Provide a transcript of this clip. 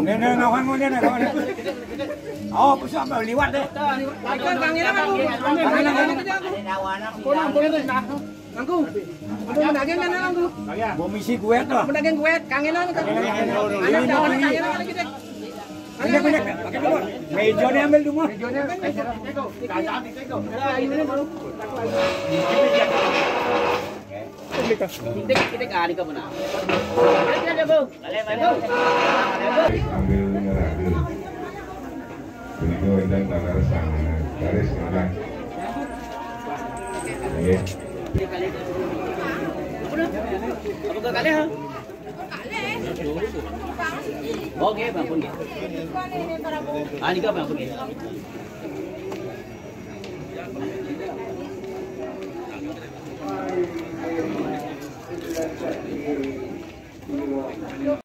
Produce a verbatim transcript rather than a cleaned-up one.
Nih, nih, ngawan, nih, nih, ngawan. Oh, bisa apa liwat deh. Kangen, kangen, kangen. Pulang, pulang, pulang. Nangku. Ampun, daging kan, nangku. Mau misi kue tuh. Ampun, daging kue, kangenan. Anak dawan, kangenan lagi deh. Pindah, pindah, pakai dulu. Mejanya ambil dulu. Mejanya. Nah, ini dulu. Kita, kita ke hari ke mana? Kita, kita jago. Sambil ngeragel. Begitu enten tanah resang, garis ngelah. Iya. Apa ke kali, ha? Oke, Bang Pun, ya. Ah, ini ke Bang Pun, ya.